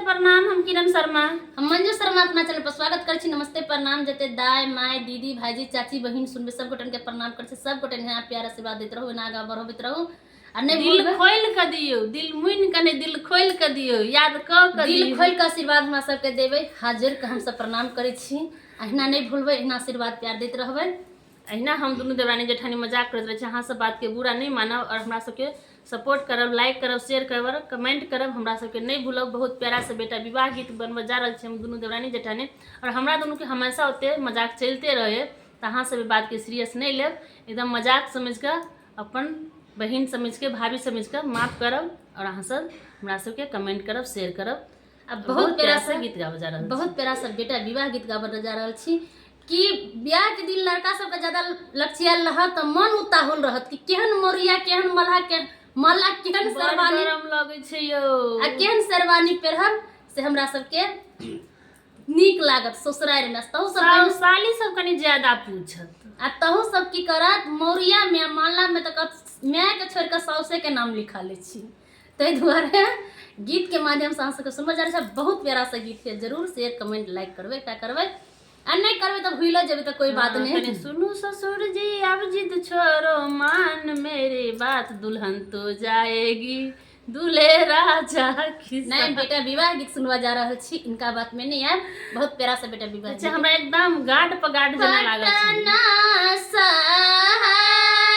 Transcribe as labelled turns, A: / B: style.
A: प्रणाम। हम किरण शर्मा,
B: हम मंजू शर्मा अपना चैनल पर स्वागत करै छी। नमस्ते प्रणाम जते दाय my दीदी भाईजी चाची बहिन सुनबे सब गोटन के प्रणाम करै छी। सब गोटन यहाँ प्यार आशीर्वाद दैत रहू, एना आगाँ बढ़बैत रहू आ नहि
A: दिल
B: भूलबै।
A: खोलि कऽ दियौ, दिल मुनि कऽ नहि, दिल खोलि कऽ दियौ, याद कऽ कऽ
B: दिल
A: दियौ।
B: खोलि कऽ आशीर्वाद हमरा सबके देबै, हाथ जोड़ि कऽ हमसब प्रणाम करै छी। अहिना नहि भूलबै, अहिना आशीर्वाद प्यार दैत रहबै।
A: अहिना हम दुनू देवरानी जेठानी मजाक करैत रहै छी। अहाँ सब बातके बुरा नहि मानब और हमरा सबके सपोर्ट करब, लाइक करब, शेयर करब और कमेंट करब, हमरा सबके नहि भूलब। बहुत प्यारा से बेटा विवाह गीत बनबऽ जा रहल छी हम दुनू देवरानी जेठानी और हमरा दुनूके हमेशा ओते मजाक चलिते रहै, तऽ अहाँ सब बातके सीरियस नहि लेब, एकदम मजाक समझि कऽ, अपन बहिन समझि कऽ, भाभी समझि कऽ माफ करब और अहाँ सब हमरा सबके कमेंट करब, शेयर करब।
B: आ बहुत प्यारा
A: से गीत गाबऽ जा रहल,
B: बहुत प्यारा से बेटा विवाह गीत गाबऽ जा रहल छी कि ब्याह के दिन लड़का सबके ज्यादा लक्ष्याल रहत तऽ मन उताहुल रहत कि केहन मोरिया, केहन मल्हा, केहन मल्ला, केहन शेरवानी
A: गरम लगै छै यौ,
B: आ केहन शेरवानी पहिरब से हमरा सबके नीक लागत ससुरारि मे। तहु सब
A: साली सब कनि ज्यादा पूछत।
B: आ तहु सब की करत, मौरिया मे मल्ला मे तऽ माय के छोड़ि कऽ साउसे के नाम लिखा लै छी। ताहि दुआरे गीत के माध्यम से अहाँ सबके सुनबऽ जा रहल छै। बहुत प्यारा सा गीत है, जरूर शेयर कमेंट लाइक करबै, एकटा करबै आ नहि करबै तऽ भूलो जेबै तऽ कोई बात नहीं।
A: कनि सुनू ससुर जी अब जिद छोड़ो, मान मेरी बात, दुल्हन तो जाएगी दूल्हे राजा की।
B: नहीं, बेटा विवाह गीत सुनवा जा रहल छी, इनका बात में नहीं आयब। बहुत प्यारा सा बेटा विवाह।
A: अच्छा, हमरा एकदम गार्ड पर गार्ड जेना लागल छै।
B: पटना शहर